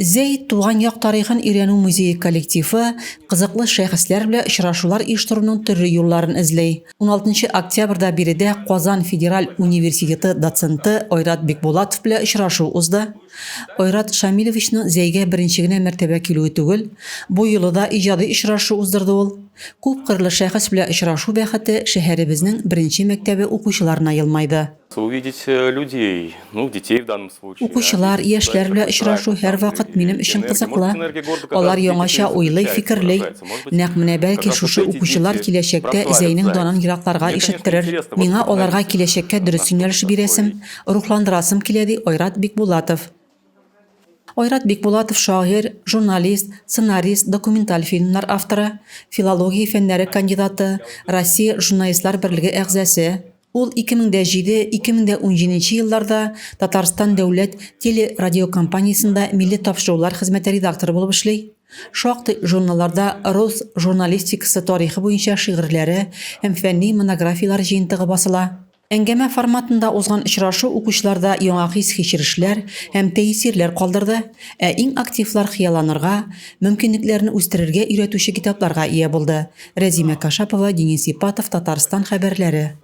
Зәй туган як тарихын өйрәнү музее коллективы кызыклы шәхесләр белән очрашулар оештыруның төрле юлларын эзли. Уналтынчы октябрьдә биредә Казан федераль университеты доценты Айрат Бикбулатов белән очрашу узды. Айрат Шамилевичның Зәйгә беренче генә мәртәбә килүе түгел, бу юлы да иҗади очрашу уздырды ул. Күпкырлы шәхес белән очрашу бәхете шәһәребезнең беренче мәктәбе укучыларына елмайды. Увидеть людей, ну, детей в данном случае. Укучылар, яшьләр белән очрашу һәрвакыт минем өчен кызыклы. Алар яңача уйлый, фикерли. Нәкъ менә бәлки шушы укучылар киләчәктә Зәйнең данын еракларга ишеттерер. Миңа аларга киләчәккә дөрес юнәлеш бирәсем, рухландырасым килә, ди Айрат Бикбулатов. Айрат Бикбулатов шагыйрь, журналист, сценарист, документаль фильмнар авторы, филология фәннәре кандидаты, Россия Журналистлар берлеге әгъзасы. Ул 2007, 2017 елларда Татарстан дәүләт телерадиокомпаниясендә милли тапшырулар хезмәте редакторы булып эшли. Шактый журналларда рус журналистикасы тарихы буенча шигырьләре һәм фәнни монографияләр җыентыгы басыла. Әңгәмә форматында узган очрашу укучыларда яңа хис-хичерешләр һәм тәэсирләр калдырды, ә иң активлар хыялланырга, мөмкинлекләрне үстерергә өйрәтүче китапларга ия булды. Рәзимә Кашапова, Денис Ипатов, Татарстан хәбәрләре.